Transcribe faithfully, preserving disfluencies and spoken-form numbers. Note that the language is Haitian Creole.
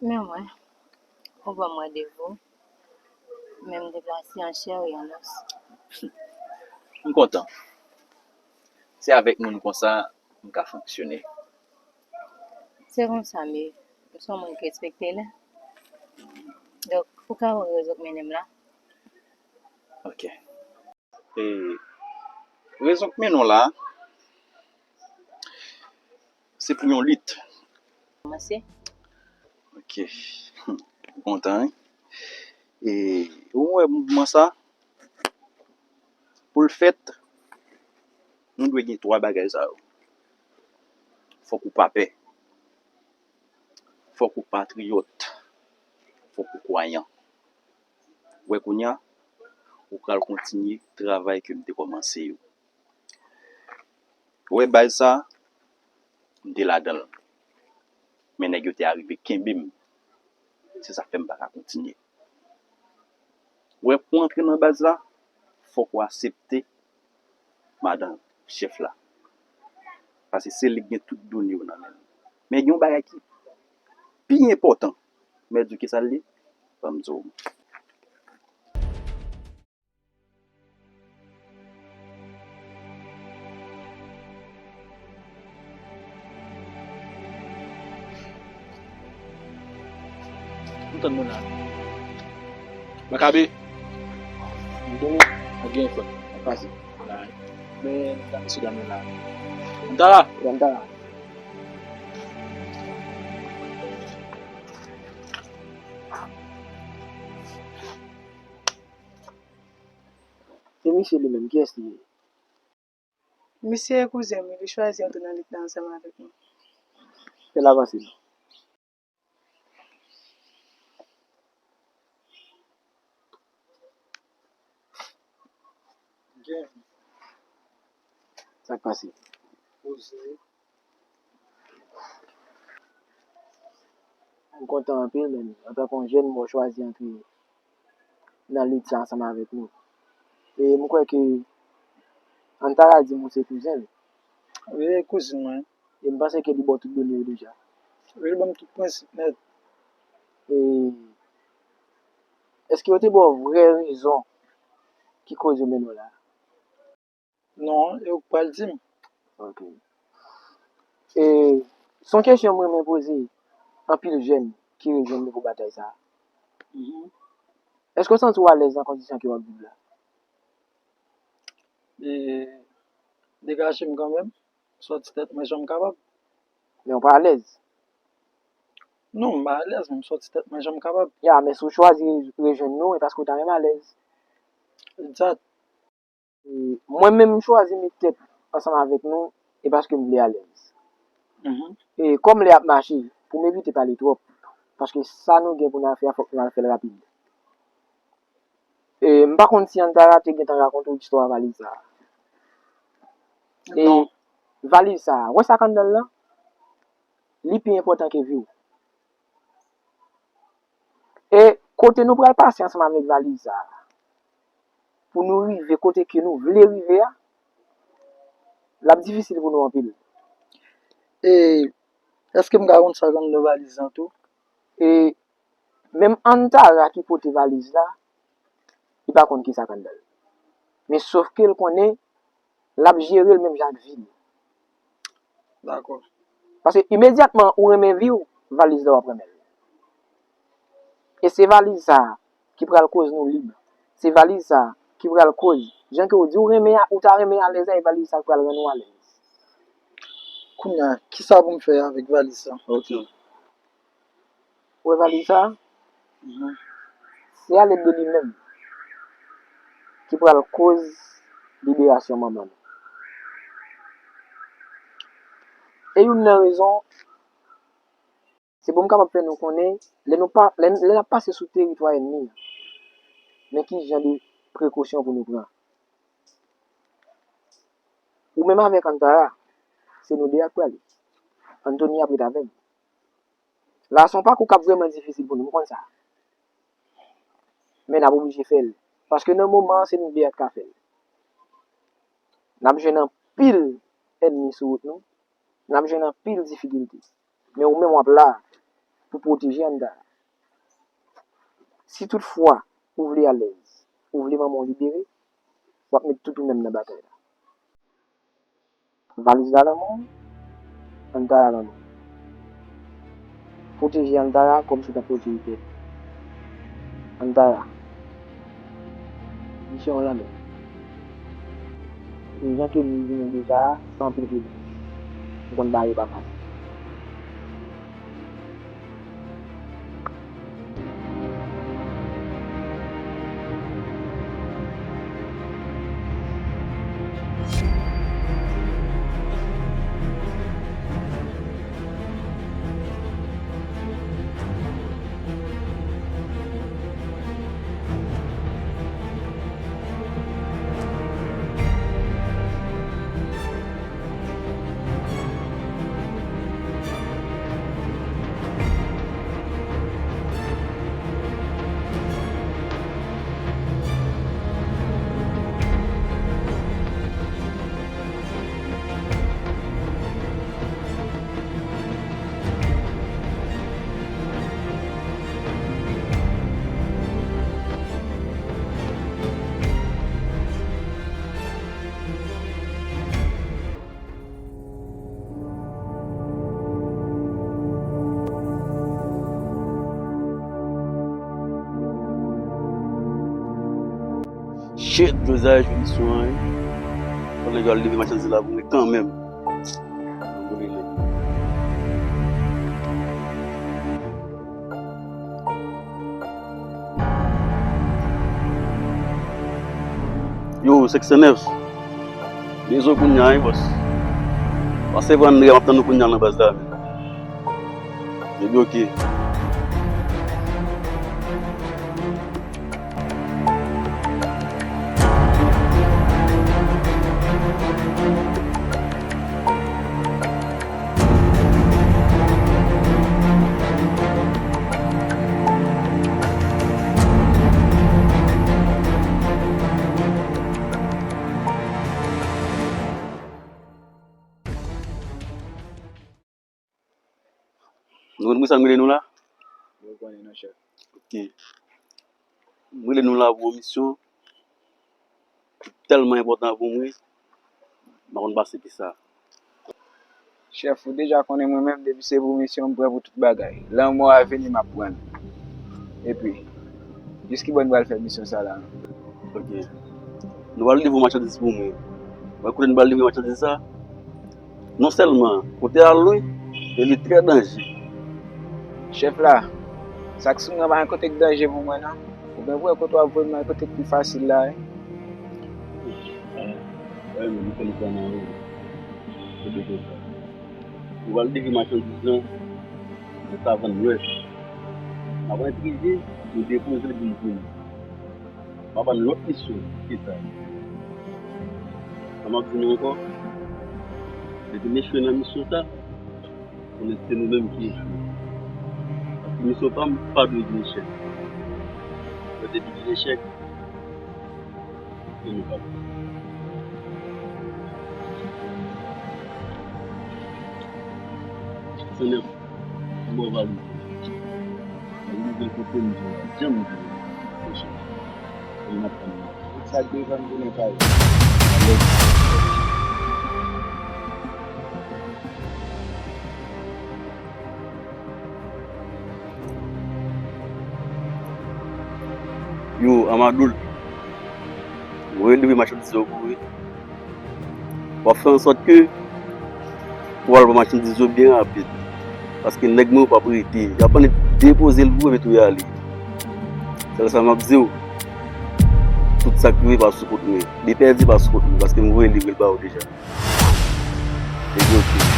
Men mwen, ou ban m randevou, men m deplase an chè e an os. M kontan. Se avèk moun konsa m ka fonksyone. Se konsa m ye. M se yon moun ki respekte lè. Donk, ou ka wè rezon k mennen m la. Ok. E rezon k mennen w la, se pou yon lit. Kòmanse. Ok. M kontan, wi. E ou wè mouvman sa, pou l fèt, nou dwe gen twa bagay sa yo. Fòk ou pa pè. Fòk ou patriyòt. Fòk ou kwayan. Wè kounye a, ou pral kontinye travay ke m te kòmanse yo. Wè baz sa, m te ladan l. Men nèg yo te arive kenbe m. Se sa k fè m pa ka kontinye. Wè, pou antre nan baz la, fòk ou aksepte madan chèf la. Paske se li k gen tout done yo nan men l. Men gen yon bagay ki pi enpòtan. Mèt di w kisa l ye? Ban m di w. M tann moun la. Makabe. M tann ou. Ou gen fòt. Mwen pase. Men, mesye dam yo la. M ta la. M ta la. Se misye li menm, kiyès li ye? Misye e kouzen m, li chwazi antre nan lit la ansanm avèk nou. Fè l avanse non. Sa k pase? M kontan anpil, men antanke yon jèn, mwen chwazi antre nan lit sa ansanm avèk nou. E m kwè ke Antara di m ou se kouzen l. Wi, kouzin mwen. E m panse ke li ba w tout done yo deja. Wi, li ban m tout prensip nèt. E èske yo te ba w vrè rezon ki koz yo mennen w la? Non, e ou k pral di m. Ok. E se yon kesyon m renmen poze anpil jèn ki rejwenn nou pou batay sa a. Mhm. Èske w santi w alèz nan kondisyon ke w ap viv la? E degaje m kanmenm, sòti tèt mwen jan m kapab. Men w pa alèz? Non, m pa alèz, men m sòti tèt mwen jan m kapab. Ya, men si w chwazi rejwenn nou, e paske w ta renmen alèz. Egzat. E mwen menm, m chwazi met tèt ansanm avèk nou, e paske m vle alèz. Mhm. E kòm lè ap mache, pou m evite pale twòp, paske sa nou gen pou n al fè a, fòk nou al fè l rapid. E m pa konn si Antara te gentan rakonte w istwa valiz sa a. E non. Valiz sa a, wè sa k anndan l lan? Li pi enpòtan ke vi w. E kote nou pral pase ansanm avèk valiz sa a, pou nou rive kote ke nou vle rive a, l ap difisil pou nou anpil. E èske m ka konn sa k anndan valiz lan tou? E menm Antara ki pote valiz la, li pa konn kisa k anndan l. Men sof ke l konnen l ap jere l menm jan ak vi l. Dakò. Paske imedyatman ou renmen vi w, valiz la w ap renmen l. E se valiz sa a ki pral koz nou lib. Se valiz sa a ki pral koz, jan ke w di w renmen a, ou ta renmen alèz la, e valiz sa a ki pral rann ou alèz. Kounye a, kisa pou m fè avèk valiz sa? Ok. Ou wè valiz sa a? Mhm. Se alèd de li menm ki pral koz liberasyon manman nou. E youn nan rezon, se pou m kapab fè nou konnen, lè nou pa, lè, lè n ap pase sou teritwa ènmi an, men ki jan de prekosyon pou nou pran. Ou menm avèk Antara, se nou de a k prale. Anthony ap ret avè m. La, se yon pakou k ap vrèman difisil pou nou, m konn sa. Men n ap oblije fè l. Paske nan moman an, se nou de a k ka fè l. N ap jwenn anpil ènmi sou wout nou. N ap jwenn anpil difikilte. Men ou menm w ap la Pwoteje Andara. Si toutfwa ou vle alèz, ou vle manman w libere, w ap met tout ou menm nan batay la. Valiz la nan men w, Andara nan men w. Pwoteje Andara kòmsi w t ap pwoteje tèt ou. Andara, misyon an nan men w. E jan ke nou vini deja a, se anpil pwoblèm. Ou konn bagay yo pa fasil. Shit, Joseph jwe misyon an, wi. Fò nèg yo al leve machandiz la pou mwen kanmenm. Yo, senk san nèf. Bezwen w kounya, wi, bòs. Pase pran André, m ap tann ou kounya nan baz la, men. Epi oke. Nou konn poukisa m rele nou la? Mwen konnen non, chèf. Ok. M rele nou la pou yon misyon ki tèlman enpòtan pou mwen, m pa konn pase ki sa. Chèf, ou deja konnen mwen menm, depi se pou misyon, m prè pou tout bagay. Lanmò a vini, m ap pran l. Epi, jis ki bò n pral fè misyon sa la? Ok. Nou pral livre machandiz pou mwen. Mwen kote n pral livre machandiz sa, non sèlman kote a lwen, men li trè danje. Chèf la, sa k sou mwen pa gen kote k danje pou mwen non. Ou byen wè kote w ap voye m nan kote k pi fasil la wi. Wè men nou fè nou pran nan wout. Kote konsa. Nou pral livre machandiz lan nan savann lwès. N ap antre, nou depoze l pou nou vini. M ap ba n lòt misyon ki sa. Sa m ap di nou ankò, depi n echwe nan misyon sa, konnen se nou menm ki echwe. Paske misyon pa m pa dwe gen echèk. Lè depi gen echèk, se nou k ap. Se nèf. Bon, valiz. Valiz de kote m di w la, jan m di w la. Se chèf. Tout sa k devan m tounen kay. Yo, Amadoul. Mwen rele machandiz yo pou ou wi. W ap fè ansòt ke ou al pran machandiz yo byen rapid. Paske nèg mwen yo p ap rete. Y ap annik depoze l pou ou epi tou y ale. Sèl sa m ap di w, tout sa k rive pa sou kont mwen. Li pèdi pa sou kont mwen, paske m voye livre l ba ou deja. Epi oke.